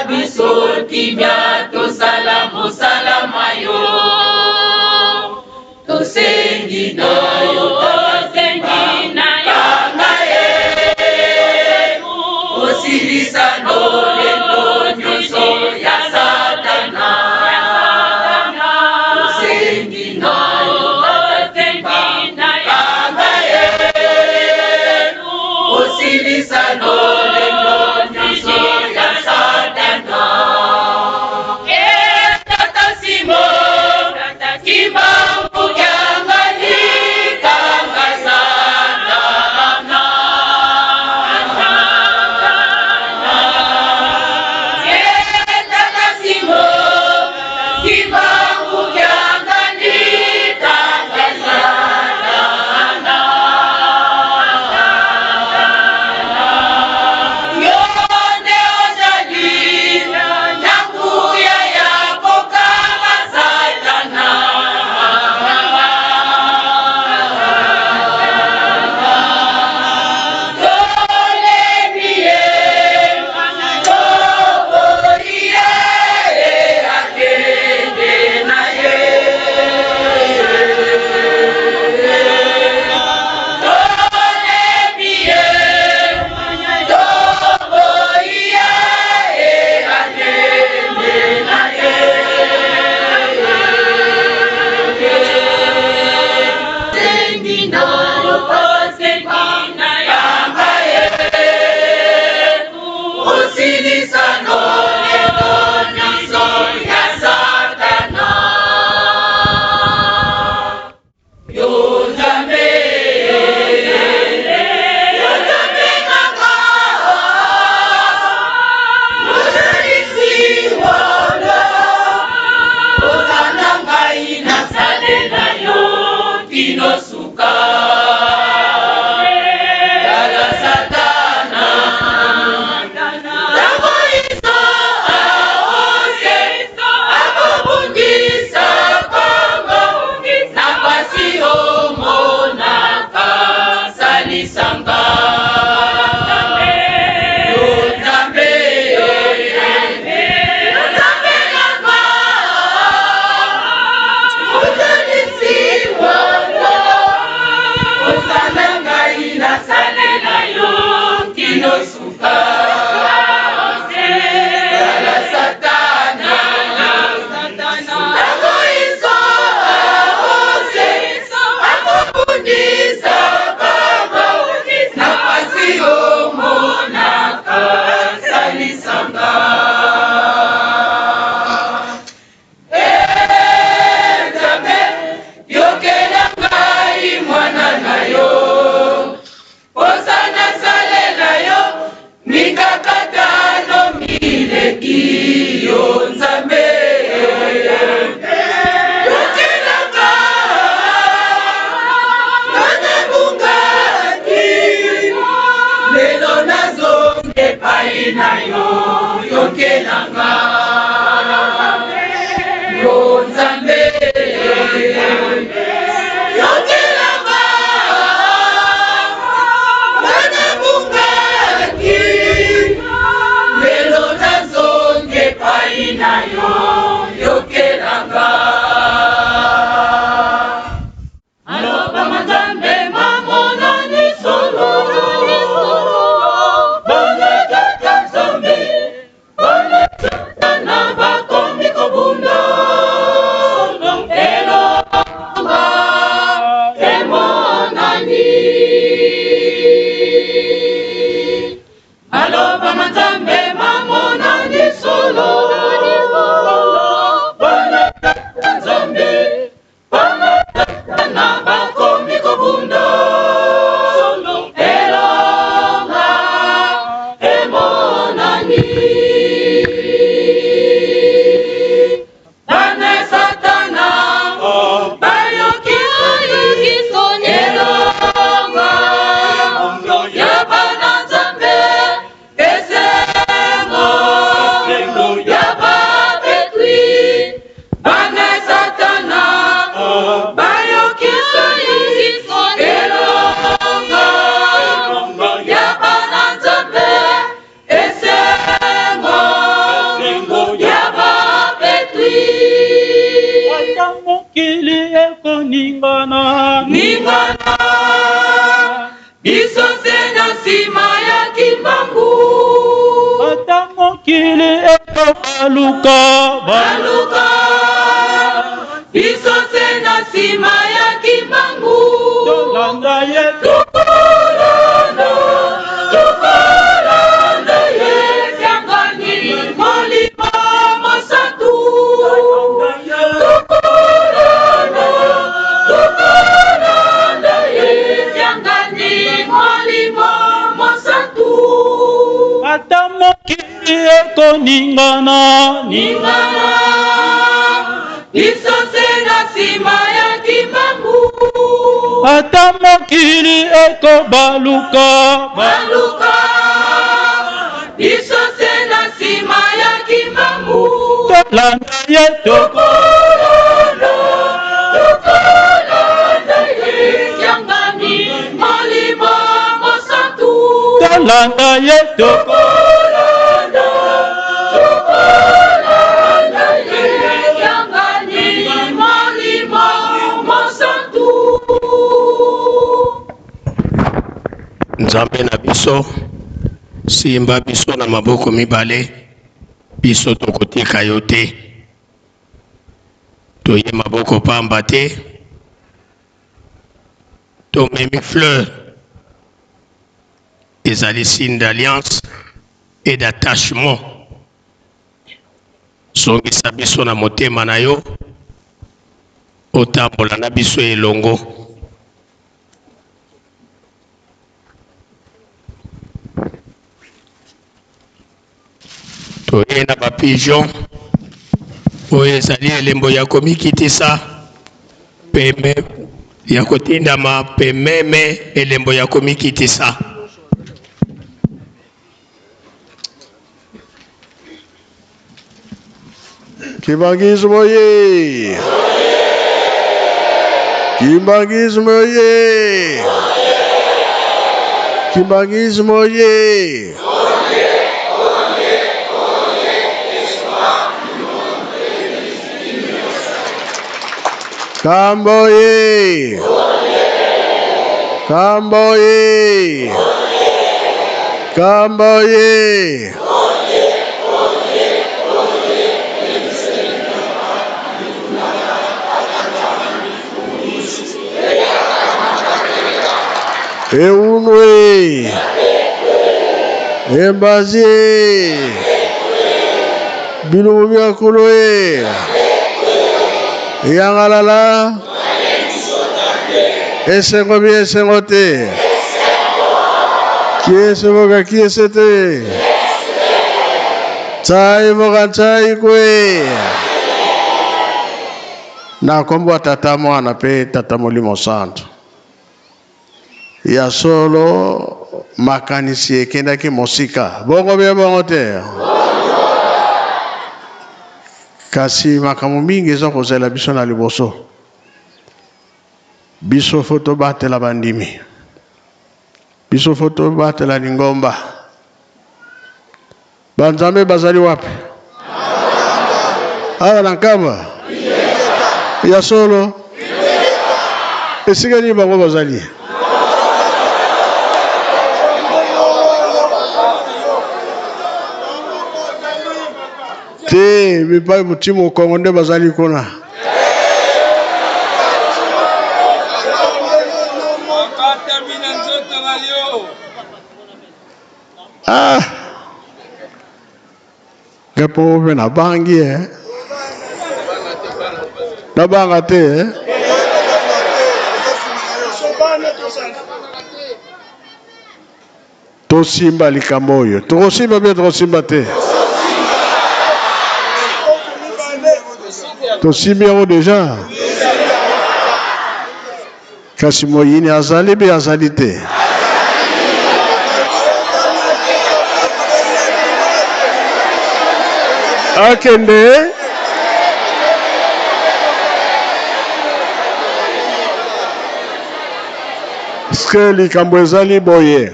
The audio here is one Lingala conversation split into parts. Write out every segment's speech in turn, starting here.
biso kimia tosala mosala mwa yo. Tosengi na yo, Tosengi na yo. Kanga ye, osilisa lolendo nyonso ya Satana. Tosengi na yo, Tosengi na yo. Kanga ye, osilisa lolendo nyonso ya Satana. Eh, Tata Simo, Kimbangu kiangani, kanga Satana. Eh, Tata Simo, Kimbangu kiangani, kanga Satana. Yo nde ozali na nguya ya kokanga Satana. Tolembi ye, toboyi ye, akende na ye. Tolembi ye, toboyi ye, akende na ye. Sengi na yo, Tosengi na yo. kanga ye, osilisa lolendo nyonso ya Satana. Yo Nzambe, yo Nzambe nanga, ozalisi wana, oza na ngai nasalela yo kino suka. Tala Satana, ntango iso aose, akobundisa Kongo, na pasi omonaka, salisanga. Yo Nzambe, yo Nzambe nanga, ozalisi wana, oza na ngai nasalela yo kino suka. Tala Satana, ntango iso aose, akobundisa Kongo, na pasi omonaka, salisanga. Eh, Nzambe, yokela ngai mwana na yo, posa nasalela yo, mikakatano mileki yo Nzambe. Yokela nga, nga nabungaki, lelo nazongi epai na yo, yokela nga. Yo Nzambe, yokela nga, nga nabungaki, lelo nazongi epai na yo, yokela nga. Maloba ma Nzambe mamonani solo, bana tata Nzambe, bana Satana bakomi kobunda. Elonga emonani. Maloba ma Nzambe mamonani solo, bana tata Nzambe, bana Satana bakomi kobunda. Elonga emonani. Bana Satana bayoki soni, elonga ya bana Nzambe, esengo ya bapetwi. Bana Satana bayoki soni, elonga ya bana Nzambe, esengo mokili ekoningana Ningana biso se na nsima ya Kimbangu. Ata mokili ekobaluka Baluka biso se na nsima ya Kimbangu. Tolanda ye. Tokolanda, tokolanda ye Kiangani Molimo Mosantu. Tokolanda, tokolanda ye Kiangani Molimo Mosantu. Ata mokili ekoningana Ningana biso se na nsima ya Kimbangu. Ata mokili ekobaluka Baluka biso se na nsima ya Kimbangu. Tolanda ye. Tokolanda, tokolanda ye Kiangani Molimo Mosantu. Tolanda ye. Tokolanda, tokolanda ye Kiangani Molimo Mosantu. Nzambe na biso, simba biso na maboko mibale, biso tokotika yo te. Toye maboko pamba te, tomemi fleur, ezali signe d'alliance et d'attachement. Zongisa biso na motema na yo, otambola na biso elongo. Toye na bapigeon oyo ezali elembo ya komikitisa peme ya kotindama pe meme elembo ya komikitisa. Kimbanguisme oye! Kimbanguisme oye! Kimbanguisme oye! Kamba oye! Kamba oye! Kamba oye! Eunwe! Embazi! Biloko bya kolo e! Yangalala! Esengo bi esengo te! Kiese boka kiese te! Tsai boka tsai kwe! Na kombo ya Tata Mwana pe Tata Molimo Santo. Ya solo makanisi ekendaki mosika. Bongo be bongo te. Kasi makambo mingi eza kozela biso na liboso. Biso fo tobatela bandimi. Biso fo tobatela lingomba. Banzambe bazali wapi? Awa na Nkamba? Ya solo? Esika nini bango bazali? Te, bipai muti mokongo nde bazali kuna. Ah! Ngai mpo mpe nabangi eh. Nabanga te eh. Tosimba likambo oyo. Tokosimba bien, tokosimba te. Tosimbi yango deja. Kasi moyini azali be azali te. Akende. Parce likambo ezali boye,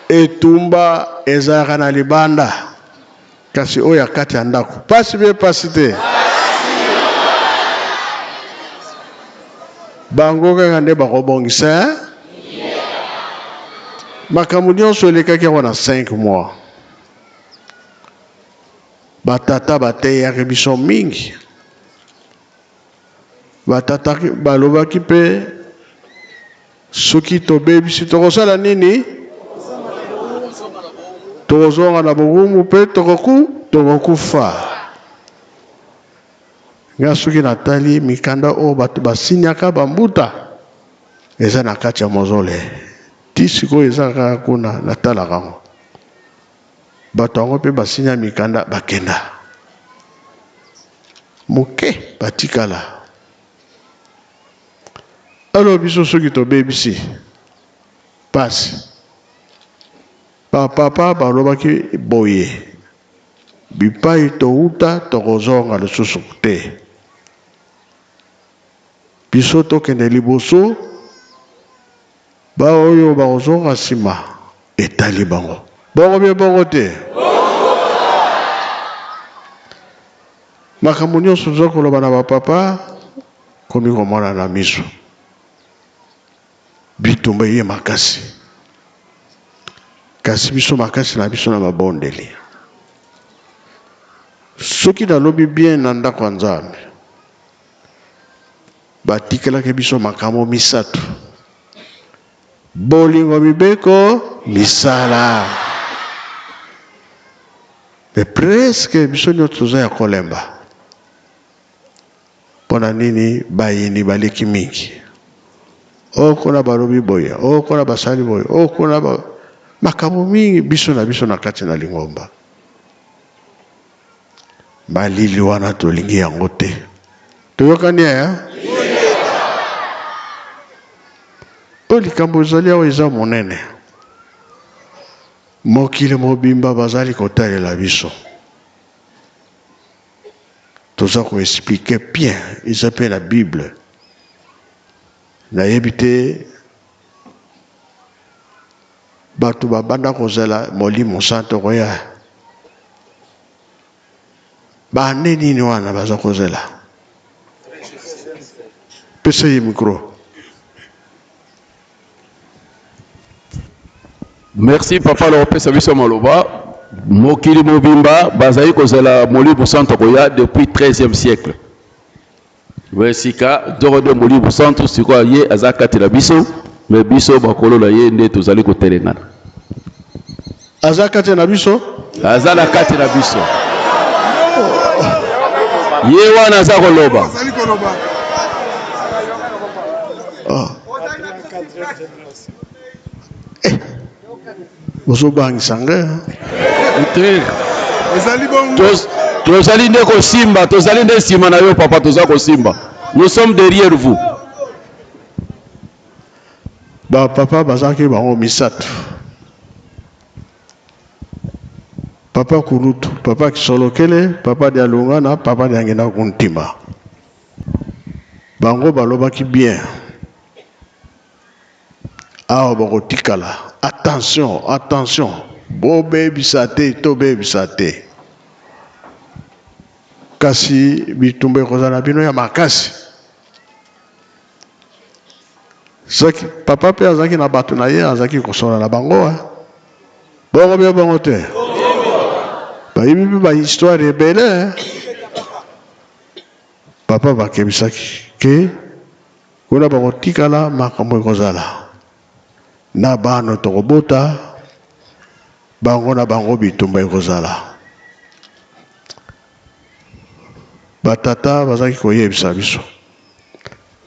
etumba ezalaka na libanda, kasi oyo ya kati ya ndako pasi be pasi te. Bango kaka nde bakobongisa makambo nyonso elekaki yango na 5 mois. Batata bateyaki biso mingi. Batata balobaki mpe soki tobebisi tokosala nini? Tokozonga na bowumbu mpe tokokufa. Nga soki natali mikanda oyo bato basinyaka bambuta eza na kati ya mozole ti sikoyo eza kaka kuna, natalaka yango. Bato yango mpe basinya mikanda bakenda moke batikala. Alors biso soki tobebisi pasi, bapapa balobaki boye, bipai touta tokozonga lisusu te, biso tokende liboso, baoyo bakozonga nsima etali bango. Bongo bie bongo te? Makambo nyonso toza koloba na bapapa komi komona na miso, bitumba eye makasi, kasi biso makasi na biso na mabondeli. Soki nalobi bien na ndako ya Nzambe, batikelaki biso makambo misato: bolingo, mibeko, misala. Mais presque biso nyonso toza ya kolemba. Mpona nini? Bayini baleki mingi. Oyo kuna balobi boye, oyo kuna basali boye, oyo kuna makambo mingi biso na biso na kati na lingomba. Malili wana tolingi yango te. Toyokani eh? Oyo likambo ezali awa eza monene. Mokili mobimba bazali kotalela biso. Toza koexpliquer bien, eza mpe na Bible. Nayebi te bato babanda kozela Molimo Santo koya. Bande nini wana baza kozela? Pesa ye micro. Merci papa na kopesa biso maloba. Mokili mobimba bazali kozela Molimo Santo koya depuis 13e siècle. Sika nzoko nde Molimo Santo sikoyo ye aza kati na biso, me biso bakolo na ye nde tozali kotelengana. Aza kati na biso? Aza na kati na biso. Ye wana aza koloba. Oh. Eh, bozobangisa ngai. Te. Tozali nde kosimba, tozali nde nsima na yo papa, toza kosimba. Nous sommes derrière vous. Ba papa bazalaki bango misato. Papa Kulutu, papa Kisolokele, papa Dialungana, papa Diangenda Kuntima. Bango balobaki bien. Awa bakotikala. Attention, attention. Bobebisa te, tobebisa te. Kasi bitumba ekozala bino ya makasi. Soki papa mpe azalaki na bato na ye, azalaki kosola na bango. Bongo bino bongo te? Bayebi mpe ba histoire ebele. Papa bakebisaki ke kuna bakotikala makambo ekozala na bana tokobota bango na bango bitumba ekozala. Batata bazalaki koyebisa biso,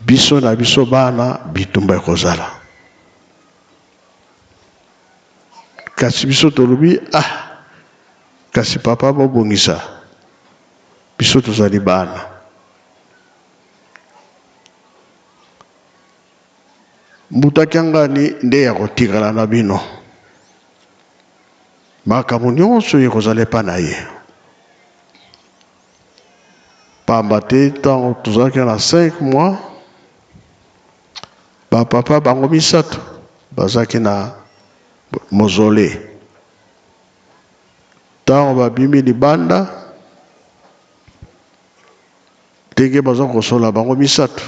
biso na biso bana bitumba ekozala. Kasi biso tolobi ah, kasi papa bobongisa, biso tozali bana. Mbuta Kiangani nde ya kotikala na bino. Makambo nyonso ekozala epai na ye. Pamba te ntango tozalaki na 5 mois, bapapa bango misato bazalaki na mausolée. Ntango babimi libanda, ndenge baza kosola bango misato,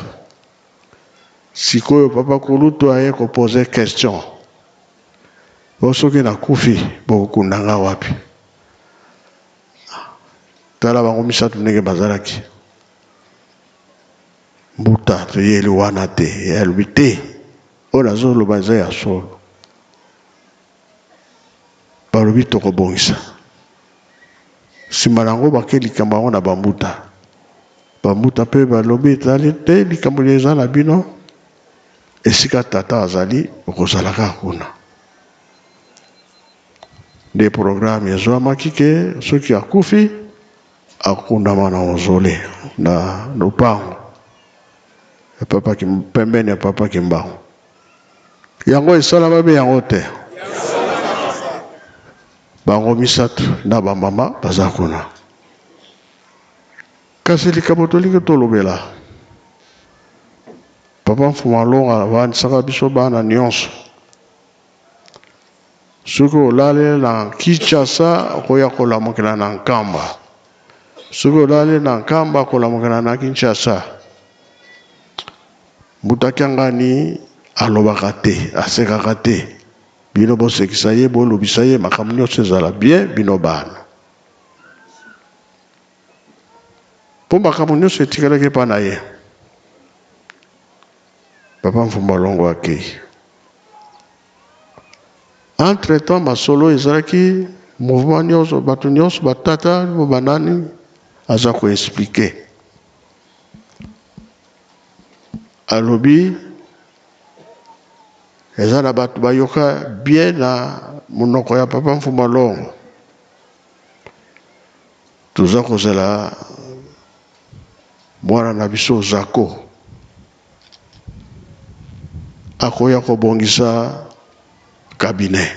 Sikoyo papa kulutu aye ko poser question bo soki na kufi bokokunda nga wapi? Tala bango misatu ndenge bazalaki mbuta toyeli wana te ye alobi te oyo nazoloba eza ya solo balobi tokobongisa nsima na yango bake likambo yango na bambuta bambuta mpe balobi ezali te likambo eza na bino esika tata azali okozala kaka kuna nde programme ezwamaki ke soki akufi akundama na mausolée na lopango ya papa pembeni ya papa Kimbangu. Yango esalama be yango te. Bango misato na bamama baza kuna. Kasi likambo tolingi tolobela, papa Mfuma Alonga avandisaka biso bana nyonso. Soki olali na Kinshasa okoya kolamukela na Nkamba. Soki olali na Nkamba kolamukela na Kinshasa. Mbuta Kiangani alobaka te, asekaka te. Bino bosekisa ye, bolobisa ye, makambo nyonso ezala bien bino bana. Mpo makambo nyonso etikalaki epa na ye. Papa Mfumba Longo akei. Entre temps masolo ezalaki mouvement nyonso, bato nyonso batata banani aza ko expliquer. Alobi eza na bato bayoka bien na monoko ya papa Mfumba Longo. Toza kozela mwana na biso Zako akoya kobongisa cabinet.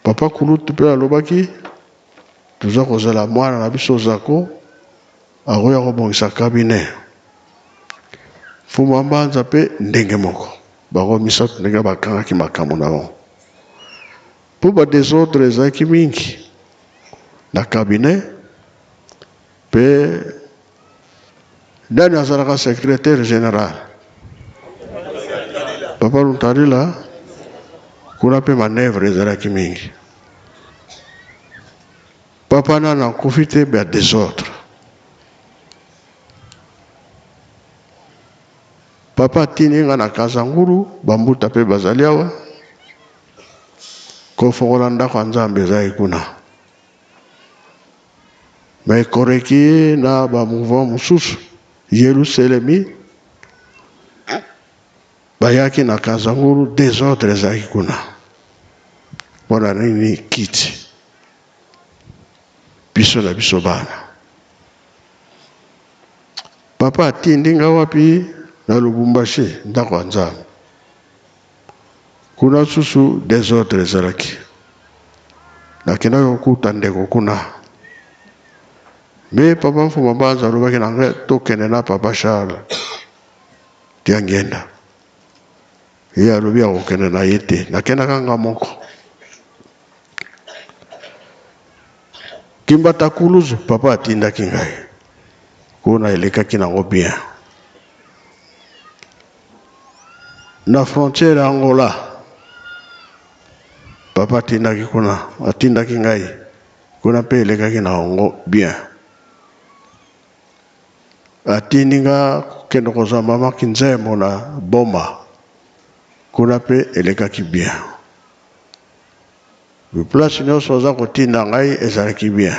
Papa Kulutu mpe alobaki toza kozela mwana na biso Zako akoya kobongisa cabinet. Mfumu Mbanza mpe ndenge moko, bango misato ndenge bakangaki makambo na bango mpo ba desordre ezalaki mingi na cabinet. Mpe nani azalaka secrétaire général? Papa Luntarila. Kuna mpe manœuvre ezalaki mingi. Papa nana akufi te, ba desordre. Papa atindi nga na Kazangulu, bambuta mpe bazali awa kofongola ndako ya Nzambe ezalaki kuna. Me koreki na ba mouvement mosusu Yerusalemi bayaki na Kazangulu, desordre ezalaki kuna. Mpona nini? Kiti biso na biso bana. Papa atindi nga wapi? Na Lubumbashi, ndako ya Nzambe. Kuna susu desordre ezalaki. Nakendaki kokuta ndeko kuna. Me papa Mfuma Mbanza alobaki na ngai tokende na papa Charles Diangenda. Ye alobi akokende na ye te. Nakendaka nga moko. Kimbata Kuluzu papa atindaki ngai. Kuna elekaki nango bien. Na frontière ya Angola papa atindaki kuna, atindaki ngai kuna mpe elekaki na yango bien. Atindi nga kokende kozwa mama Kinzembo na Boma, kuna mpe elekaki bien. Place nyonso aza kotinda ngai ezalaki bien.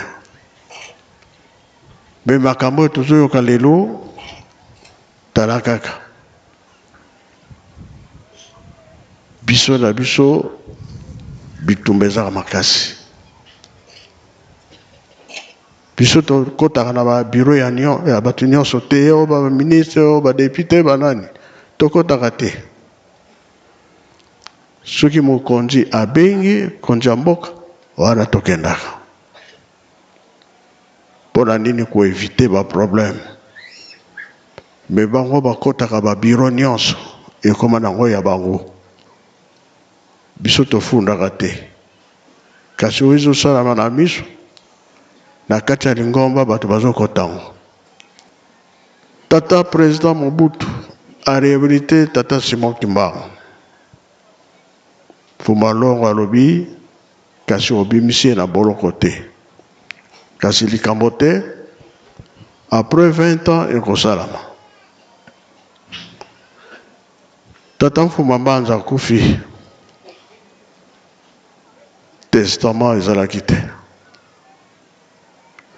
Me makambo oyo tozoyoka lelo, tala kaka biso na biso bitumba ezaka makasi. Biso tokotaka na ba bureau ya ya bato nyonso te, oyo ba ministre, oyo ba député, banani, tokotaka te. Soki mokonzi abengi, konzi ya mboka wana, tokendaka. Mpona nini? Koéviter ba problème. Me bango bakotaka ba bureau nyonso, ekóma nango ya bango. Biso tofundaka te, kasi oyo ezosalama na miso na kati ya lingomba, bato bazokota yango. Tata president Mobutu a rehabilite tata Simon Kimbangu. Mfuma Longo alobi kasi obimisi ye na boloko te. Kasi likambo te, après 20 ans ekosalama. Tata Mfuma Mbanza akufi, testament ezalaki te.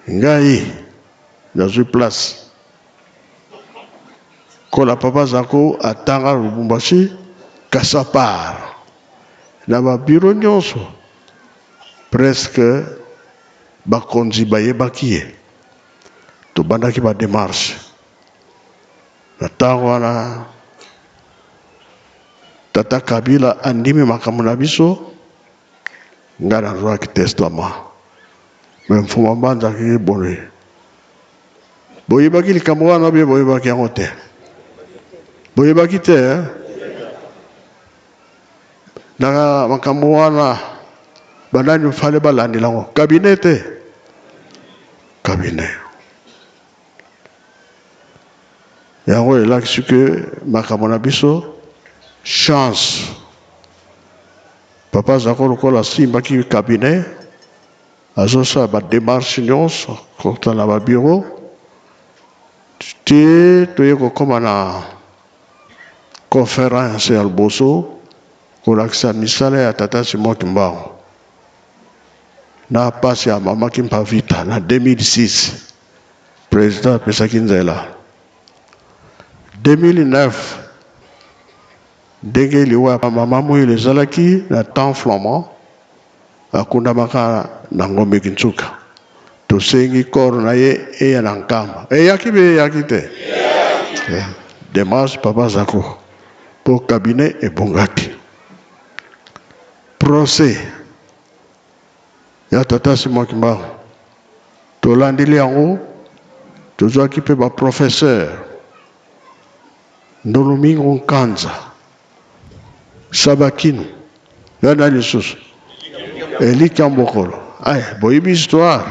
Ngai nazui place kola papa Zako atanga Lubumbashi Kasapar na ba bureau nyonso presque bakonzi bayebaki ye tobandaki ba demarche na ntango wana tata Kabila andimi makambo na biso. Nga nazwaki testament mais Mfuma Mbanza akiki boye. Boyebaki likambo wana bie boyebaki yango te? Boyebaki te eh? Na makambo wana banani fale balandela yango? Cabinet te, cabinet yango elakisi ke makambo na biso chance. Papa Zako lokola asimbaki cabinet azosala ba demarche nyonso kokota na ba bureau ti toye kokoma na conference ya liboso kolakisa misala ya tata Simon Kimbangu na pasi ya mama Kimpa Vita na 2006 president apesaki nzela 2009. Ndenge liwa ya mama Muilu ezalaki na temps flamand, akundamaka na Ngombe Kinsuka. Tosengi corps na ye eya na Nkamba. Eyaki be eyaki te? Demarche papa Zako po cabinet ebongaki. Procès ya tata Simon Kimbangu tolandeli yango, tozwaki pe ba professeurs. Ndolomingo Nkanza, Sabakinu, ya nani lisusu? Elikya Mbokolo. Ay, boyebi histoire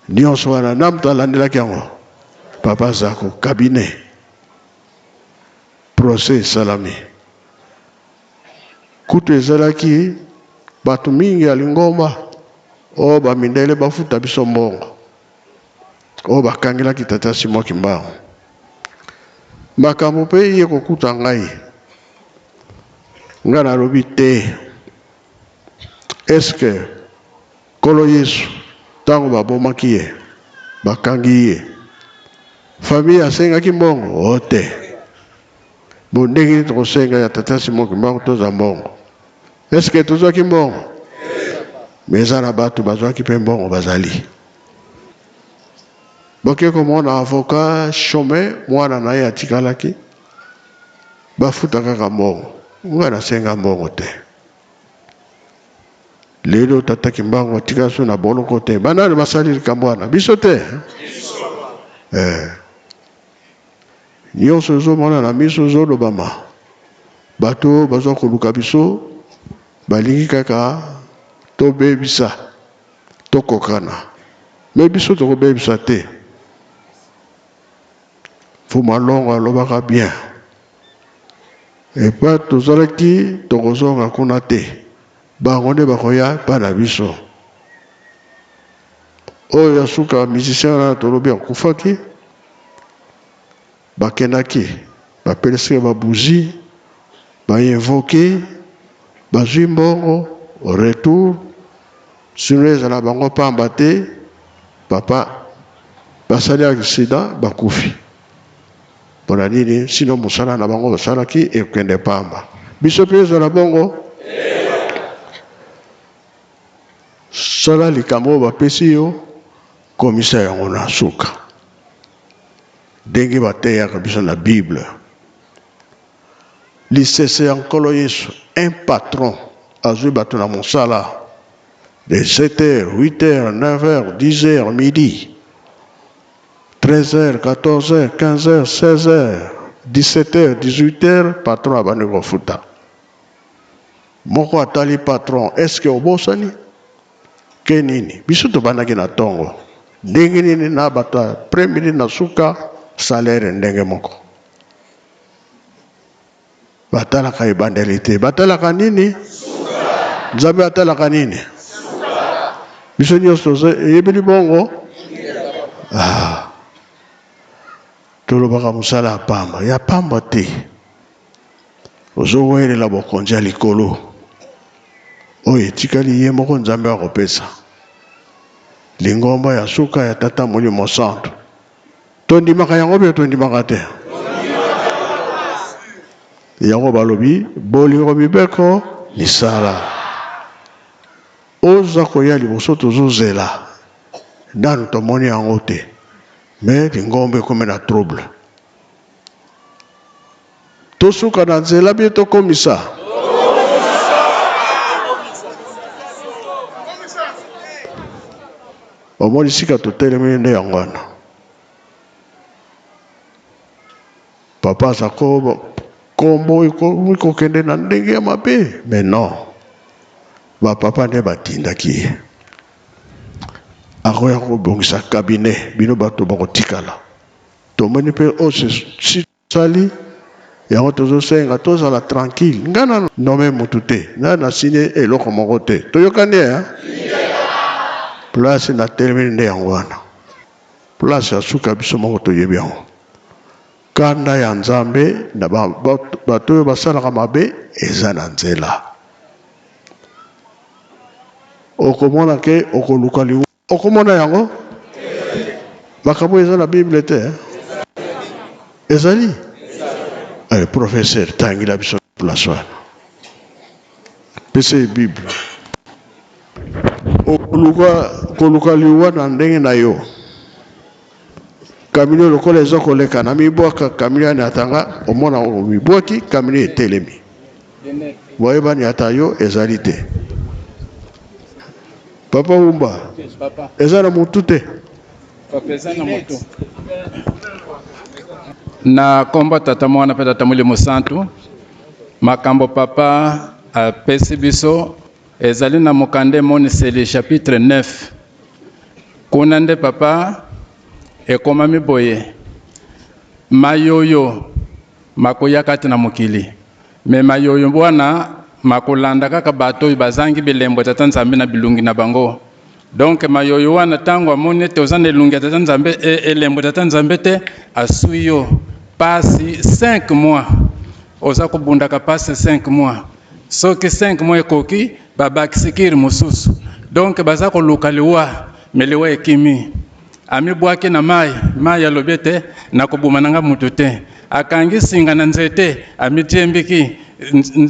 nyonso wana, na moto alandelaki yango papa Zako cabinet procès esalami kutu ezalaki bato mingi ya lingomba oyo bamindele bafuta biso mbongo oyo bakangelaki tata Simon Kimbangu makambo mpe ye kokuta ngai ngai nalobi te eske Nkolo Yesu ntango babomaki ye bakangi ye famille asengaki mbongo o te bo ndenge nini tokosenga ya tata Simon Kimbangu tozwa mbongo eske tozwaki mbongo me eza na bato bazwaki mpe mbongo bazali Boke komona avocat chome mwana na ye atikalaki bafuta kaka mbongo nga nasenga mbongo te lelo tata kimbangu atika so na boloko te banani basali likambo wana biso te eh. Nyonso ezomona na miso ezolobama bato bazwa koluka biso balingi kaka tobebisa Tokokana mais biso tokobebisa te. Mfumu Alongo alobaka bien epa tozalaki tokozonga kuna te bango nde bakoya epa na biso. Oyo ya suka musicien wana tolobi akufaki bakendaki bapelisaki ba bougie ba invoquer bazui mbongo retour sinon ezala bango pamba te papa basali accident bakufi pona nini sinon mosala na bango basalaki ekende pamba biso pe ezala bongo sala likambo oyo bapesi yo komisa yango na suka ndenge bateyaka biso na bible Lisese ya Nkolo Yesu, un patron azwi bato na mosala de 7 heures, 8 heures, 9 heures, 10 heures, midi, 13 heures, 14 heures, 15 heures, 16 heures, 17 heures, 18 heures, patron abandi kofuta. Moko atali patron, est-ce que obosani? Ke nini? Biso tobandaki na tongo. Ndenge nini na bato ya après midi na suka? salaire ndenge moko. Batalaka ebandeli te, batalaka nini? Nzambe atalaka nini? Biso nyonso eyebeli bongo. Ah. Tolobaka mosala ya pamba, ya pamba te. Ozowelela bokonzi ya likolo oyo etikali ye moko Nzambe akopesa. Lingomba ya suka ya Tata Molimo Santu. Tondimaka yango mpe tondimaka te. Yango balobi bolingo mibeko misala. Oza koya liboso tozozela nanu tomoni yango te mais lingomba ekomi na trouble. Tosuka na nzela bie tokomisa. Omoni sika totelemi nde yango wana. Papa aza ko kombo ekomi kokende na ndenge ya mabe mais non. Ba papa nde batindaki ye. Akoya kobongisa cabinet bino bato bakotikala. Tomoni pe oyo si tosali yango tozosenga tozala tranquille. Nga nanu nomme mutu te, nga na signe eloko moko te. Toyokani eh? Place na telemeli nde yango wana. Place ya suka biso moko toyebi yango. Kanda ya Nzambe na bato oyo basalaka mabe eza na nzela. Okomona ke okoluka liwa. Okomona yango? Makambo eza na Bible te? Eh? Ezali? Eh, professeur, tangila biso place wana. Pesa ye Bible. Okoluka koluka liwa na ndenge na yo. Kamino lokola eza koleka na mibwaka kamino ya atanga omona omibwaki kamino etelemi. Boyebani ata yo ezali te. Papa Wumba, eza na mutu te. Papa eza na mutu. Na kombo Tata Mwana pe Tata Molimo Santu, makambo Papa apesi biso ezali na mokanda Emoniseli chapitre 9. Kuna nde Papa ekomami boye, mayoyo makoya kati na mokili. Mais mayoyo wana makolanda kaka bato oyo bazangi bilembo ya Tata Nzambe na bilungi na bango. Donc mayoyo wana tango amoni ete oza na elungi ya Tata Nzambe, e, elembo ya Tata Nzambe te, asui yo pasi 5 mois. Oza kobundaka pasi 5 mois. Soki 5 mois ekoki, babakisi kiri mosusu. Donc baza koluka liwa, mais liwa ekimi. Amibwaki na mayi, mayi alobi ete nakoboma na nga moto te. Akangi singa na nzete, amitiembiki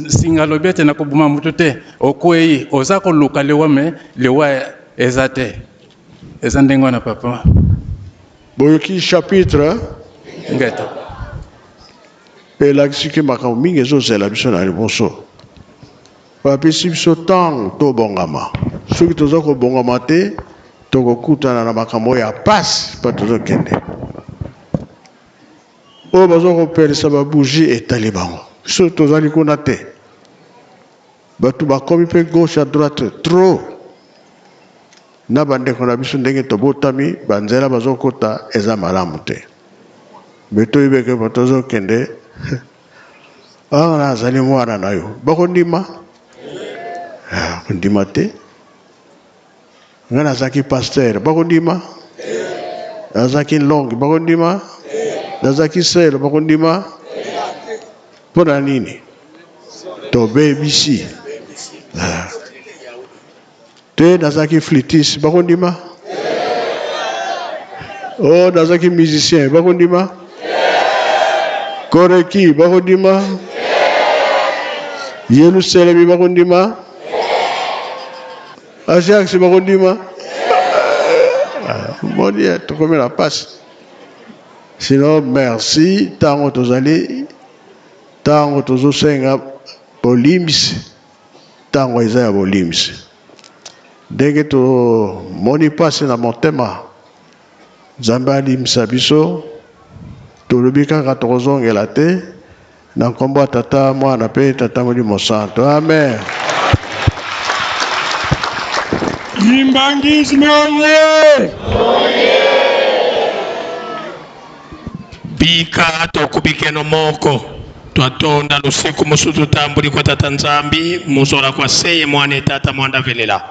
singa alobi ete nakoboma moto te. Okweyi, oza koluka liwa me liwa eza te. Eza ndenge wana papa. Boyoki chapitre Ngeta. Elakisi ke makambo mingi ezozela biso na liboso. Bapesi biso ntango tobongama. Soki toza kobongama te, tokokutana na makambo ya pasi mpo tozokende. Oyo baza kopelisa ba bougie etali bango. Biso tozali kuna te. Bato bakomi mpe gauche à droite trop. Na bandeko na biso ndenge tobotami, banzela bazokota eza malamu te. Me toyebeke bato tozokende. Awa nazali mwana na yo. Bakondima? Ah, kondima te. Nga nazalaki pasteur, bakondima? Nazalaki longue, bakondima? Nazalaki sele, bakondima? Mpo na nini? Tobebisi. Ah. Te nazalaki flûtiste, bakondima? Oh, nazalaki musicien, bakondima? Koreki, bakondima? Yelusalemi, bakondima? Ajax, bakondima? Ah, moni eh, tokomi na pasi. Sinon, merci ntango tozali ntango tozosenga bolimbisi Tango eza ya bolimbisi. Ndenge to moni pasi na motema Nzambe alimbisa biso tolobi kaka tokozongela te na nkombo ya Tata Mwana pe Tata Molimo Santo amen. Kimbanguisme oye! Bika tokubikeno moko twatonda lusiku musutu tambuli kwa tata Nzambi muzola kwa seye mwana tata mwanda velela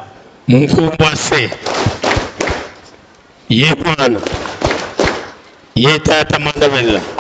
munkumbwa se ye mwana ye tata mwanda velela.